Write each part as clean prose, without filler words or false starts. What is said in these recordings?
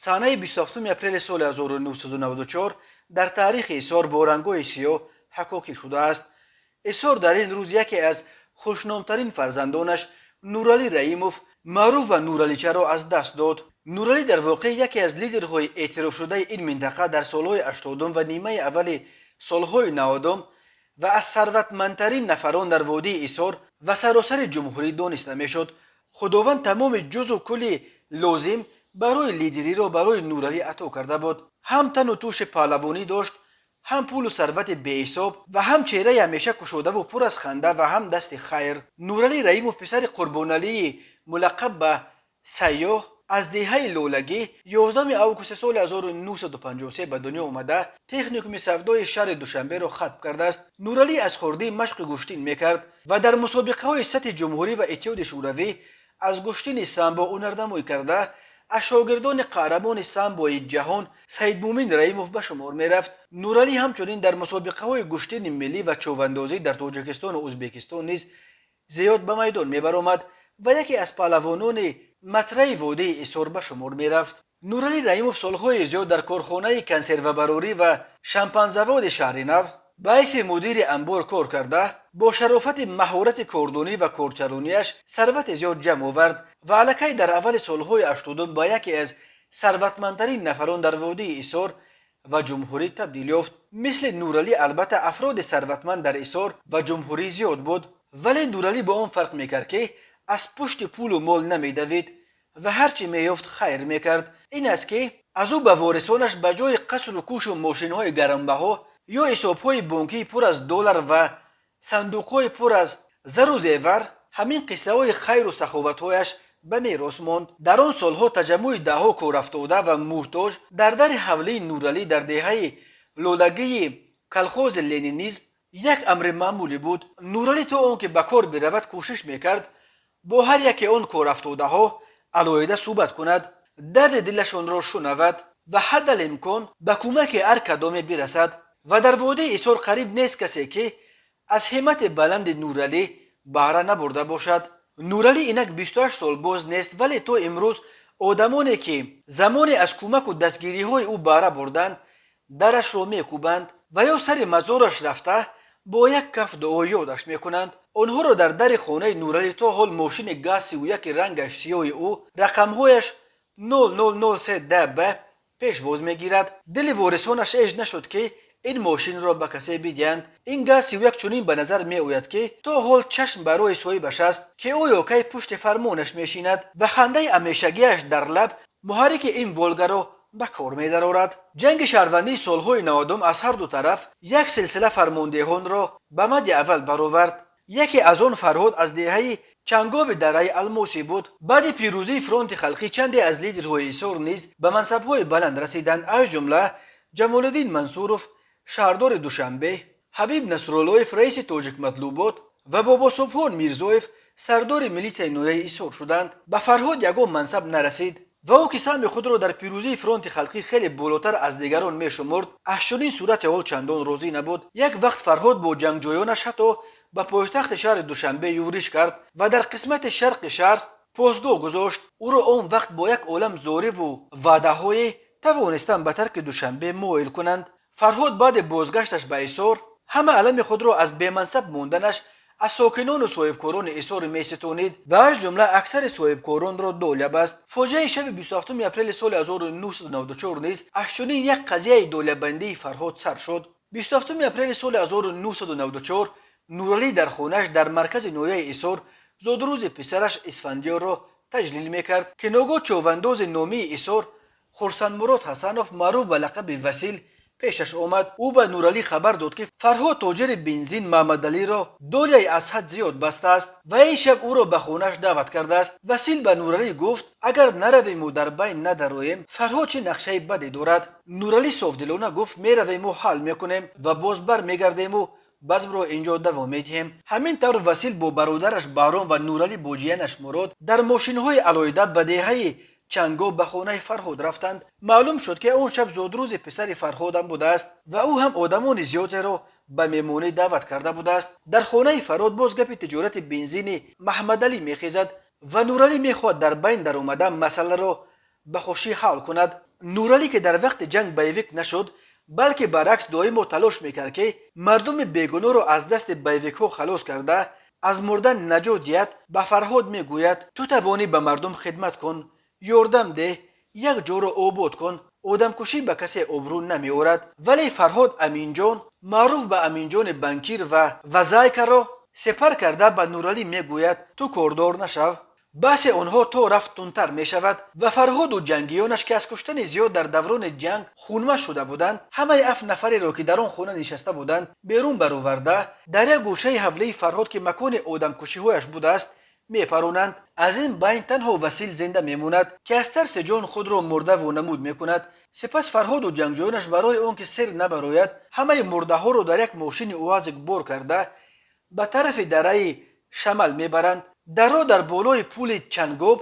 Санаи 27 апрели соли 1994 дар таърихи Ҳисор бо рангҳои сиёҳ ҳаккокӣ шудааст. Ҳисор дар ин рӯз яке аз хушномтарин фарзандонаш, Нуралӣ Раимов, маъруф ба Нураличаро, аз даст дод. Нуралӣ дар воқеъ яке аз лидерҳои эътирофшудаи ин минтақа дар солҳои 80-ум ва нимаи аввали солҳои 90-ум ва аз сарватмандтарин нафарон дар водии Ҳисор ва саросари ҷумҳурӣ дониста мешуд. Худованд тамоми ҷузу кулли лозим барои лидериро барои Нуралӣ ато карда буд. Ҳам тану тӯши паҳлавонӣ дошт, ҳам пулу сарвати беҳисоб ва ҳам чеҳраи ҳамеша кушодаву пур аз ханда ва ҳам дасти хайр. Нуралӣ Раимов, писари Қурбоналии мулаққаб ба Сайёҳ, аз деҳаи Лолагӣ 11 августи соли 1953 ба дунё омада, техникуми савдои шаҳри Душанберо хатм кардааст. Нуралӣ аз хурдӣ машқи гӯштин мекард ва дар мусобиқаҳои сатҳи ҷумҳурӣ ва Иттиҳоди Шӯравӣ аз гӯштини самбо ҳунарнамоӣ карда, аз шогирдони қаҳрамони самбои ҷаҳон Саидмӯмин Раимов ба шумор мерафт. Нуралӣ ҳамчунин дар мусобиқаҳои гӯштини миллӣ ва човандозӣ дар Тоҷикистону Ӯзбекистон низ зиёд ба майдон мебаромад ва яке аз паҳлавонони матраи водии Ҳисор ба шумор мерафт. Нуралӣ Раимов солҳои зиёд дар корхонаи консервабарорӣ ва шампанзаводи шаҳри Нав ба ҳайси мудири анбор кор карда, бо шарофати маҳорати кордонӣ ва корчаронияш сарвати зиёд ҷамъ овард ва аллакай дар аввали солҳои 80-ум ба яке аз сарватмандтарин нафарон дар водии Ҳисор ва ҷумҳурӣ табдил ёфт. Мисли Нуралӣ, албатта, афроди сарватманд дар Ҳисор ва ҷумҳурӣ зиёд буд, вале Нуралӣ бо он фарқ мекард, ки аз пушти пулу мол намедавид ва ҳар чӣ меёфт, хайр мекард. Ин аст, ки аз ӯ ба ворисонаш ба ҷои қасру кӯшу мошинҳои гаронбаҳо ё ҳисобҳои бонкии пур аз доллар ва сандуқҳои пур аз зару зевар ҳамин қиссаҳои хайру саховатҳояш ба мерос монд. Дар он солҳо таҷаммуи даҳҳо корафтода ва муҳтоҷ дар дари ҳавлии Нуралӣ дар деҳаи Лолагии колхози Ленинизм як амри маъмулӣ буд. Нуралӣ то он ки ба кор биравад, кӯшиш мекард бо ҳар яке он корафтодаҳо алоҳида суҳбат кунад, дарди дилашонро шунавад ва ҳаддал имкон ба кӯмаки ҳар кадоме бирасад. Ва дар водии Ҳисор қариб нест касе, ки аз ҳиммати баланди Нуралӣ баҳра набурда бошад. Нуралӣ инак 28 сол боз нест, вале то имрӯз одамоне, ки замоне аз кӯмаку дастгириҳои ӯ баҳра бурданд, дарашро мекӯбанд ва ё сари мазораш рафта, бо як каф дуо ёдаш мекунанд. Онҳоро дар дари хонаи Нуралӣ то ҳол мошини ГАЗ 31, рангаш сиёҳи ӯ, рақамҳояш 0003 ДБ пешвоз мегирад. Дили ворисонаш ҳеҷ нашуд, ки ин мошинро ба касе бидиҳанд. Ин ГАЗ 31 чунин ба назар меояд, ки то ҳол чашм барои соҳибаш аст, ки оё кай пушти фармонаш мешинад, ва хандаи ҳамешагиаш дар лаб муҳаррики ин Волгаро ба кор медарорад. Ҷанги шаҳрвандии солҳои 90-ум аз ҳарду тараф як силсила фармондеҳонро ба мади аввал баровард. Яке аз он Фарҳод аз деҳаи Чангоби дараи Алмосӣ буд. Баъди пирӯзии фронти халқӣ чанде аз лидерҳои Ҳисор низ ба мансабҳои баланд расиданд, аз ҷумла Ҷамолиддин Мансуров, шаҳрдори Душанбе, Ҳабиб Насруллоев, раиси Тоҷикматлубот, ва Бобосубҳон Мирзоев, сардори милитсияи ноҳияи Ҳисор шуданд. Ба Фарҳод ягон мансаб нарасид ва ӯ, ки саҳми худро дар пирӯзии фронти халқӣ хеле болотар аз дигарон мешумурд, аз чунин сурати ҳол чандон розӣ набуд. Як вақт Фарҳод бо ҷангҷӯёнаш ҳатто ба пойтахти шаҳри Душанбе юриш кард ва дар қисмати шарқи шаҳр посгоҳ гузошт. Ӯро он вақт бо як олам зориву ваъдаҳое тавонистанд ба тарки Душанбе моил кунанд. Фарҳод баъди бозгашташ ба Ҳисор ҳама алами худро аз бемансаб монданаш аз сокинону соҳибкорони Ҳисор меситонид ва аз ҷумла аксари соҳибкоронро долия баст. Фоҷиаи шаби 27 апрели соли 1994 низ аз чунин як қазияи долиябандии Фарҳод сар шуд. 27 апрели соли 1994 Нуралӣ дар хонааш дар маркази ноҳияи Ҳисор зодрӯзи писараш Исфандиёрро таҷлил мекард, ки ногоҳ човандози номии Ҳисор Хурсандмурод Ҳасанов, маъруф ба лақаби Васил, пешаш омад. Ӯ ба Нуралӣ хабар дод, ки Фарҳод тоҷири бензин Маҳмадалиро долияи аз ҳад зиёд бастааст ва ин шаб ӯро ба хонааш даъват кардааст. Васил ба Нуралӣ гуфт: «Агар наравему дар байн надароем, Фарҳод чӣ нақшаи баде дорад?» Нуралӣ софдилона гуфт: «Меравему ҳал мекунем ва боз бармегардему базмро инҷо давом медиҳем». Ҳамин тавр Васил бо бародараш Баҳром ва Нуралӣ бо ҷиянаш Мурод дар мошинҳои алоҳида ба деҳаи Чангоб ба хонаи Фарҳод рафтанд. Маълум шуд, ки он шаб зодрӯзи писари Фарҳодам будааст ва ӯ ҳам одамони зиёдеро ба меҳмонӣ даъват карда будааст. Дар хонаи Фарҳод боз гапи тиҷорати бензини Маҳмадалӣ мехезад ва Нуралӣ мехоҳад дар байн даромада масъаларо ба хушӣ ҳал кунад. Нуралӣ, ки дар вақти ҷанг боевик нашуд, балки баръакс доимо талош мекард, ки мардуми бегуноҳро аз дасти боевикҳо халос карда, аз мурдан наҷот диҳад, ба Фарҳод мегӯяд: «Ту тавонӣ, ба мардум хидмат кун, ёрдам деҳ, як ҷоро обод кун. Одамкушӣ ба касе обрӯ намеорад». Вале Фарҳод Аминҷон, маъруф ба Аминҷони банкир ва вазайкаро сепар карда, ба Нуралӣ мегӯяд: «Ту кордор нашав». Баҳси онҳо то рафт тунтар мешавад ва Фарҳоду ҷангиёнаш, ки аз куштани зиёд дар даврони ҷанг хунма шуда буданд, ҳамаи ҳафт нафареро, ки дар он хона нишаста буданд, берун бароварда, дар як гӯшаи ҳавлии Фарҳод, ки макони одамкушиҳояш будааст, мепаронанд. Аз ин байн танҳо Васил зинда мемонад, ки аз тарси ҷон худро мурда вонамуд мекунад. Сипас Фарҳоду ҷангҷӯёнаш барои он ки сир набарояд, ҳамаи мурдаҳоро дар як мошини УАЗик бор карда, ба тарафи дараи Шамал мебаранд. Дарро дар болои пули Чангоб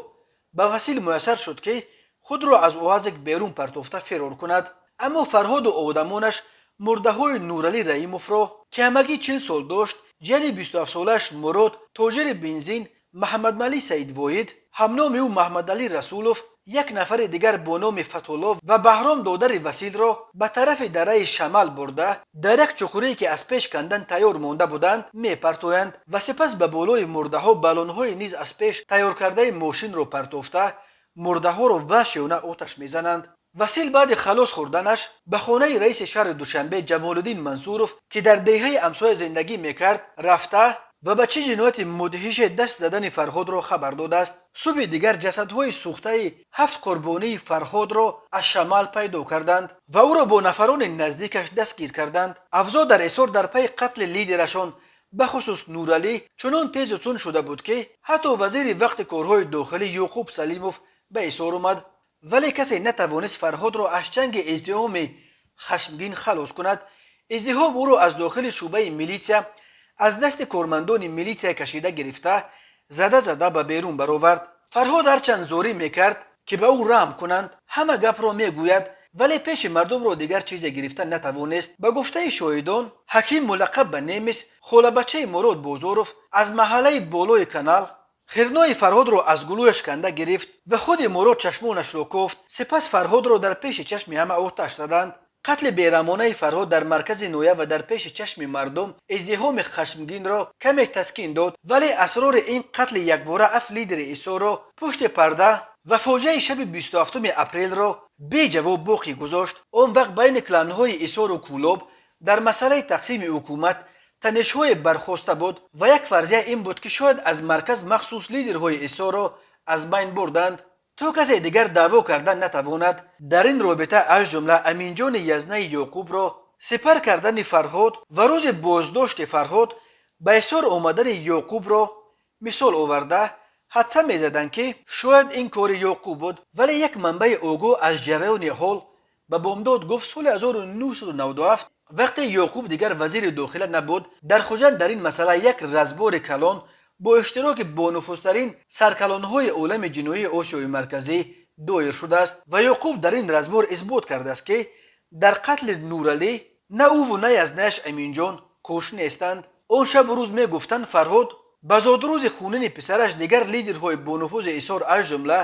ба Васил муяссар шуд, ки худро аз УАЗик берун партофта фирор кунад. Аммо Фарҳоду одамонаш мурдаҳои Нуралӣ Раимовро, ки ҳамагӣ 40 сол дошт, ҷияни 27-солааш Мурод, тоҷири бензин Маҳаммадмалӣ Саидвоҳид, ҳамноми ӯ Маҳмадалӣ Расулов, як нафари дигар бо номи Фатҳулло ва Баҳром, додари Василро ба тарафи дараи Шамал бурда, дар як чуқурие, ки аз пеш кандан тайёр монда буданд, мепартоянд ва сипас ба болои мурдаҳо баллонҳои низ аз пеш тайёркардаи мошинро партофта, мурдаҳоро ваҳшиёна оташ мезананд. Васил баъди халос хӯрданаш ба хонаи раиси шаҳри Душанбе Ҷамолиддин Мансуров, ки дар деҳаи ҳамсоя зиндагӣ мекард, рафта ва ба чӣ ҷинояти мудҳише даст задани Фарҳодро хабар додааст. Субҳи дигар ҷасадҳои сӯхтаи ҳафт қурбонии Фарҳодро аз Шамал пайдо карданд ва ӯро бо нафарони наздикаш дастгир карданд. Авзоъ дар Ҳисор дар пайи қатли лидерашон, бахусус Нуралӣ, чунон тезу тунд шуда буд, ки ҳатто вазири вақти корҳои дохилӣ Ёқуб Салимов ба Ҳисор омад, вале касе натавонист Фарҳодро аз чанги издиҳоми хашмгин халос кунад. Издиҳом ӯро аз дохили шӯъбаи милитсия аз дасти кормандони милитсия кашида гирифта, зада зада ба берун баровард. Фарҳод ҳарчанд зорӣ мекард, ки ба ӯ раҳм кунанд, ҳама гапро мегӯяд, вале пеши мардумро дигар чизе гирифта натавонист. Ба гуфтаи шоҳидон, Ҳаким, мулаққаб ба Немис, холабачаи Мурод Бозоров аз маҳаллаи болои канал, хирнои Фарҳодро аз гулӯяш канда гирифт ва худи Мурод чашмонашро кофт. Сипас Фарҳодро дар пеши чашми ҳама оташ заданд. Қатли бераҳмонаи Фарҳод дар маркази ноҳия ва дар пеши чашми мардум издиҳоми хашмгинро каме таскин дод, вале асрори ин қатли якбора ҳафт лидери Ҳисорро пушти парда ва фоҷиаи шаби 27 апрелро беҷавоб боқӣ гузошт. Он вақт байни кланҳои Ҳисору Кӯлоб дар масъалаи тақсими ҳукумат танишҳое бархоста буд ва як фарзия ин буд, ки шояд аз марказ махсус лидерҳои Ҳисорро аз байн бурданд, то касе дигар даъво кардан натавонад. Дар ин робита, аз ҷумла Аминҷони язнаи Ёқубро сипар кардани Фарҳод ва рӯзи боздошти Фарҳод ба Ҳисор омадани Ёқубро мисол оварда, ҳадса мезаданд, ки шояд ин кори Ёқуб буд. Вале як манбаи огоҳ аз ҷараёни ҳол ба Бомдод гуфт: соли 1997, вақте Ёқуб дигар вазири дохила набуд, дар Хуҷанд дар ин масъала як разбори калон бо иштироки бонуфузтарин саркалонҳои олами ҷиноии Осиёи Марказӣ доир шудааст ва Ёқуб дар ин разбор исбот кардааст, ки дар қатли Нуралӣ на ӯву на язнаяш Аминҷон қӯш нестанд. Он шабу рӯз мегуфтанд, Фарҳод ба зодрӯзи хунини писараш дигар лидерҳои бонуфузи Ҳисор, аз ҷумла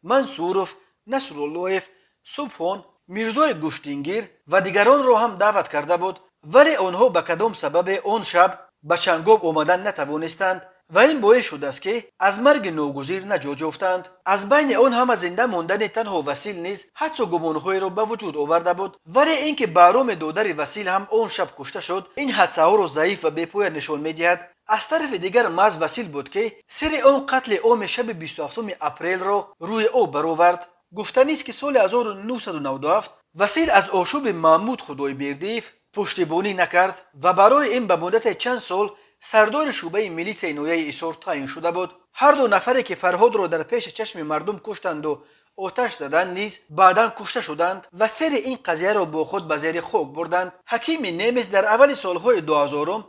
Мансуров, Насруллоев, Субҳон, Мирзои гӯштингир ва дигаронро ҳам даъват карда буд, вале онҳо ба кадом сабабе он шаб ба Чангоб омадан натавонистанд ва ин боис шудааст, ки аз марги ногузир наҷот ёфтанд. Аз байни он ҳама зинда мондани танҳо Васил низ ҳадсу гумонҳоеро ба вуҷуд оварда буд. Вале ин ки Баҳроми додари Васил ҳам он шаб кушта шуд, ин ҳадсаҳоро заиф ва бепоя нишон медиҳад. Аз тарафи дигар, маҳз Васил буд, ки сирри он қатли оми шаби 27 апрелро рӯи об баровард. Гуфтанист, ки соли 1997 Васил аз ошӯби Маҳмуд Худойбердиев пуштибонӣ накард ва барои ин ба муддати чанд сол сардори шӯъбаи милитсияи ноҳияи Ҳисор таъин шуда буд. Ҳар ду нафаре, ки Фарҳодро дар пеши чашми мардум куштанду оташ заданд, низ баъдан кушта шуданд ва сирри ин қазияро бо худ ба зери хок бурданд. Ҳакими Немис дар аввали солҳои 2000-ум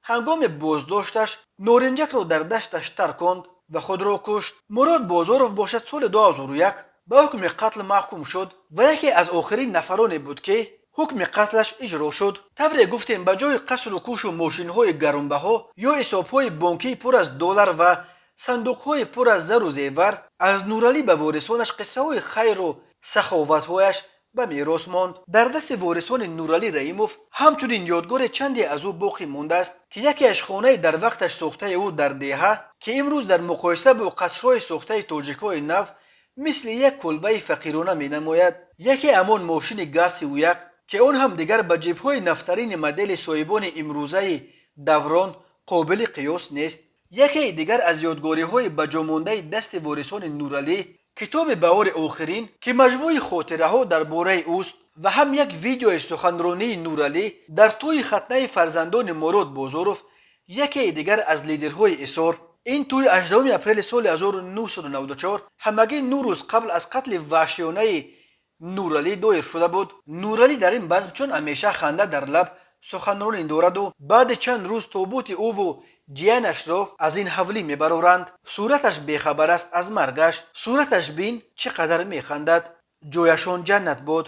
ҳангоми боздошташ норинҷакро дар дасташ тарконд ва худро кушт. Мурод Бозоров бошад, соли 2001 ба ҳукми қатл маҳкум шуд ва яке аз охирин нафароне буд, ки ҳукми қатлаш иҷро шуд. Тавре гуфтем, ба ҷои қасру кӯшу мошинҳои гаронбаҳо ё ҳисобҳои бонкии пур аз доллар ва сандуқҳои пур аз зару зевар, аз Нуралӣ ба ворисонаш қиссаҳои хайру саховатҳояш Ба мерос монд. Дар дасти ворисони Нуралӣ Раимов ҳамчунин ёдгори чанде аз ӯ боқӣ мондааст, ки якеаш хонаи дар вақташ сохтаи ӯ дар деҳа, ки имрӯз дар муқоиса бо қасрҳои сохтаи тоҷикҳои нав мисли як кулбаи фақирона менамояд, яке ҳамон мошини ГАЗ-31, ки он ҳам дигар ба ҷипҳои навтарини модели соҳибони имрӯзаи даврон қобили қиёс нест. Якеи дигар аз ёдгориҳои баҷомондаи дасти ворисони Нуралӣ китоби «Баҳори охирин», ки маҷмӯи хотираҳо дар бораи ӯст ва ҳам як видеои суханронии Нуралӣ дар тӯи хатнаи фарзандони Мурод Бозоров, якеи дигар аз лидерҳои Ҳисор. Ин тӯи 18 апрели соли 1994, ҳамагӣ 9 рӯз қабл аз қатли ваҳшиёнаи Нуралӣ доир шуда буд. Нуралӣ дар ин базм чун ҳамеша ханда дар лаб суханронӣ дораду баъди чанд рӯз тобути ӯву ҷиянашро аз ин ҳавлӣ мебароранд. Сураташ бехабар аст аз маргаш. Сураташ бин, чӣ қадар механдад. Ҷояшон ҷаннат буд.